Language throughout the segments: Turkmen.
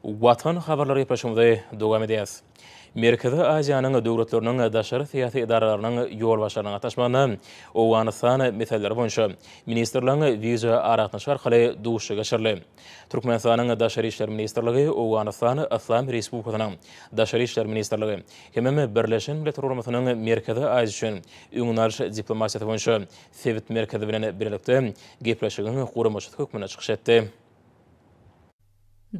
Watan habarlary gepleşigimizi dowam edýäris. Merkezi Aziýanyň döwletleriniň daşary syýasy edaralarynyň ýolbaşçylarynyň gatnaşmagynda Owganystan meseleleri boýunça ministrligiň wideo aragatnaşyk arkaly duşuşygy geçirildi. Türkmenistanyň Daşary işler ministrligi Owganystan Yslam Respublikasynyň Daşary işler ministrligi hemem Birleşen Milletler Guramasynyň Merkezi Aziýa üçin öňüni alyş diplomatiýasy boýunça sebit merkezi bilen bilelikde gepleşigiň guramaçysy hökmünde çykyş etdi.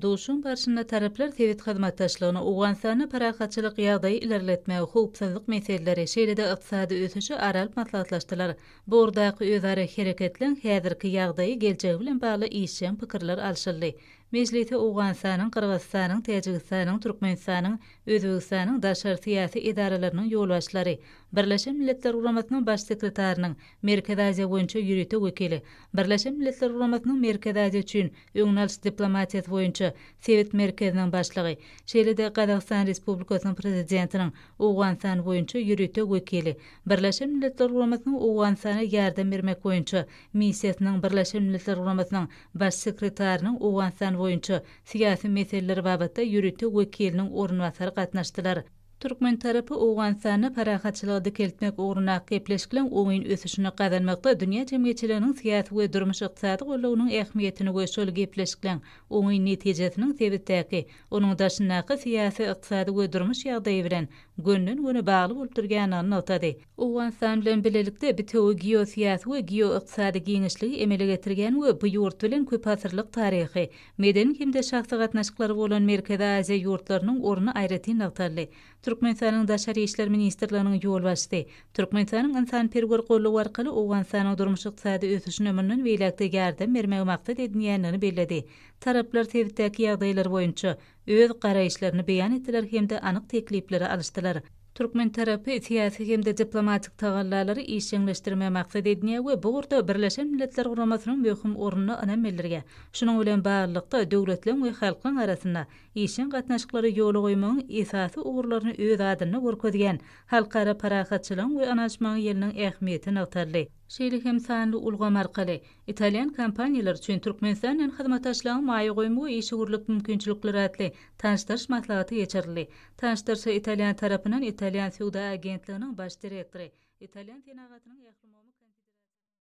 Duşuşygyň barşynda taraplar sebit hyzmatdaşlygyny, Owganystanda parahatçylyk ýagdaýy ilerletmegi, howpsuzlyk meseleleri, şeýle-de ykdysady ösüşi ara alyp maslahatlaşdylar. Bu ugurdaky özara hereketleň häzirki ýagdaýy, geljegi bilen bagly işjeň pikirler alşyldy. Mejlise Owganystanyň, Gyrgyzystanyň, Täjigistanyň, Türkmenistanyň, Özbegistanyň daşary syýasy edaralarynyň ýolbaşçylary, Birleşen Milletler Guramasynyň Baş sekretarynyň Merkezi Aziýa boýunça ýörite wekili, Birleşen Milletler Guramasynyň Merkezi Aziýa üçin öňüni alyş diplomatiýasy boýunça sebit merkeziniň başlygy, şeýle-de Gazagystan Respublikasynyň Prezidentiniň Owganystan boýunça ýörite wekili, Birleşen Milletler Guramasynyň Owganystana ýardam bermek boýunça Missiýasynyň Birleşen Milletler Guramasynyň Baş sekretarynyň Owganystan boýunça syýasy meseleler babatda ýörite wekiliniň orunbasary gatnaşdylar. Türkmen tarapy Owganystanda parahatçylygy dikeltmek ugrundaky gepleşikleň oňyn ösüşini gazanmakda dünýä jemgyýetçiliginiň syýasy we durmuş-ykdysady goldawynyň ähmiýetini we şol gepleşikleň oňyn netijesiniň sebitdäki, onuň daşyndaky syýasy, ykdysady we durmuş ýagdaýy bilen gönden-göni bagly bolup durýandygyny nygtady. Owganystan bilen bilelikde bitewi geosyýasy we geoykdysady giňişligi emele getirýän we bu ýurt bilen köpasyrlyk taryhy, Medeni hem-de şahsy gatnaşyklary bolan Merkezi Aziýa ýurtlarynyň orny aýratyn nygtaldy. Türkmenistanyň Daşary işler ministrliginiň ýolbaşçysy Türkmenistanyň ynsanperwer goldawy arkaly Owganystanyň durmuş-ykdysady ösüşine mundan beýläk-de ýardam bermegi maksat edinýändigini belledi. Taraplar sebitdäki ýagdaýlar boýunça öz garaýyşlaryny beýan etdiler hem-de anyk teklipleri alyşdylar. Türkmen tarapy syýasy hem-de diplomatik tagallalary işjeňleşdirmegi maksat edinýär we bu ugurda Birleşen Milletler Guramasynyň möhüm ornuna ynam bildirýär. Şunuň bilen baglylykda, döwletleriň we halklaryň arasynda işjeň gatnaşyklary ýola goýmagyň esasy ugurlaryny öz adynda görkezýän Halkara parahatçylygyň we ynanyşmagyň ýylynyň ähmiýeti nygtaldy. Şeýle hem sanly ulgam arkaly italýan kompaniýalary üçin Türkmenistan bilen hyzmatdaşlygyň maýa goýum we işewürlik mümkinçilikleri atly tanyşdyryş maslahaty geçirildi. Tanyşdyryşa italýan tarapyndan Italýan söwda agentliginiň baş direktory, Italýan senagatynyň ählumumy.